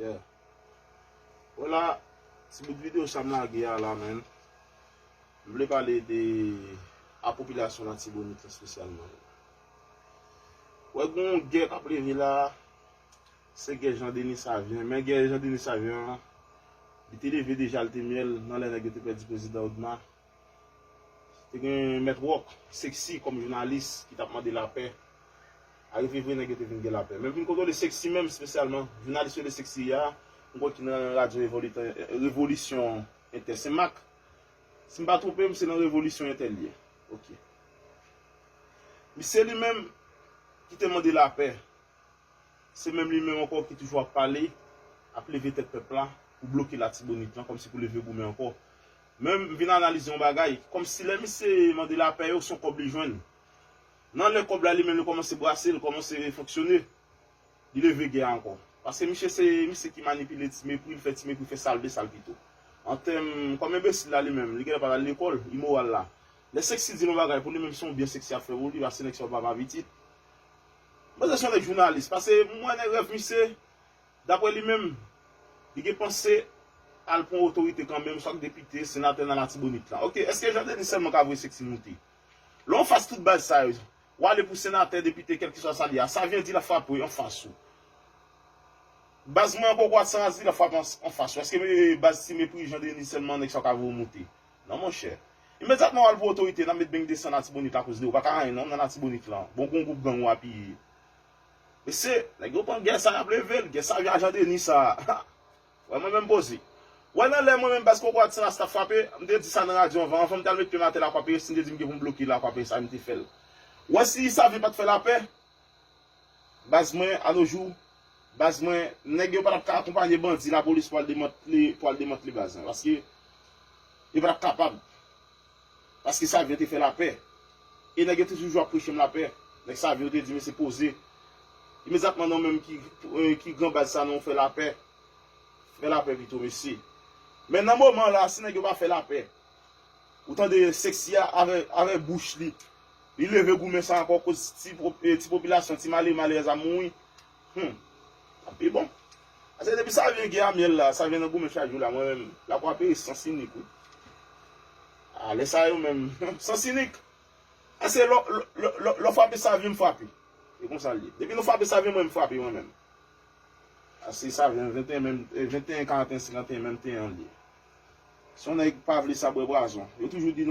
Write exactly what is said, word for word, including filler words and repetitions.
Yeah. Vwala, ti bout videyo sa m lage a la, menn. M vle pale de a popilasyon Latibonit lan espesyalman. Wè, gen yon gè k ap leve la, se gè Jean Denis Savien. Men gè Jean Denis Savien an, li te leve deja, li te myèl nan lè nèg yo te pèdi prezidan Odma. Te gen Mèt Wòk, Sexy kòm jounalis ki t ap mande lapè. Arive vre, nèg yo te vin gen lapè. Men vin kontwole Sexy menm espesyalman, jounalis yo de Sexy a, m kwè ki nan radyo Revolit-, Revolisyon Entè Senmak. Si m pa twonpe m, se nan Revolisyon Entè l ye. Ok. Misye li menm ki te mande lapè, se menm li menm ankò ki toujou ap pale, ap leve tèt pèp la pou bloke Latibonit lan, kòmsi pou leve goumen ankò. Men m vin analize yon bagay, kòmsi lè misye mande lapè yo, se yon kòb li jwenn. Nan lè kòb la li menm li kòmanse brase, li kòmanse fonksyone, li leve gè a ankò. Paske misye se misye ki manipile Ti Mepri, li fè Ti Mepri fè sa l vle, sa l pito. An tèm, kòm enbesil la li menm, li genlè pa t al lekòl, imoral la. Lè Sexy di l yon bagay, pou li menm se yon byen Sexy ap fè pou li, paske nèg sa yo papa pitit. Mwen se yon nèg jounalis, paske m wè nan rèv misye, daprè li menm, li gen panse al pran otorite kanmenm, swa k depite, senatè nan Latibonit lan. Ok, èske Jean Denis sèlman ka voye Sexy moute? Lè w anfas tout baz sa yo, w ale pou senatè, depite, kèlkeswa sa l ye a, Savien di l ap frape w anfas ou. Baz mwen an poko a san razi, l ap frape an, anfas ou. Èske me-, baz Ti Mepri, Jean Denis sèlman nèg sa yo ka voye w moute? Non, monchè. Imedyatman w al pou otorite, n ap met beng desann Latibonit la akoz de ou. Pa ka anyen non, nan Latibonit lan. Bon, gon gwoup gang ou apiye. Mesye, nèg yo pran gè sa, y ap leve l. Gè sa, vye ajan Denis sa. Wè, mwen menm poze. Wè, nan lè mwen menm baz Kokorat San Rasta frape, m te di sa nan radyo anvan. Anvan m t al met pye m atè Lakwa Peyes, m te di m gen pou m bloke Lakwa Peyes, sa m te fè l. Wè, si Savien pa t fè lapè, baz mwen, anojou, baz mwen, nèg yo pa t ap ka akonpanye bandi lapolis pou al demantle, pou al demantle baz lan. Paske yo pa t ap kapab. Paske Savien te fè lapè. E nèg yo te toujou ap preche m lapè. Nèg Savien yo te di, mesye, poze. Imedyatman, non, menm ki, eh, ki gran baz sa, non, fè lapè. Fè lapè pito, mesye. Men nan moman la, si nèg yo pa fè lapè, ou tande Sexy a avè, avè bouch li. Li leve goumen sa ankò koz ti po-, eh, ti popilasyon, ti male, malèrèz ap mouri. Hmm. Ap pi bon. Ase depi Savien gen a myèl la, Savien nan goumen chak jou la, mwen menm, Lakwa Peyes, Sans Inik, wi. A, lè sa yo menm, Sans Inik. Ase lò, lò, lò, lò, lò frape Savien, m frape. E konsa l ye. Depi nou frape Savien, mwen, m frape, mwen menm. Ase Savien, venteyen menm, eh, venteyen, karanteyen, senkanteyen, menm teyen an l ye. Si yon nèg pa vle sa, bwè pwazon. Yo toujou di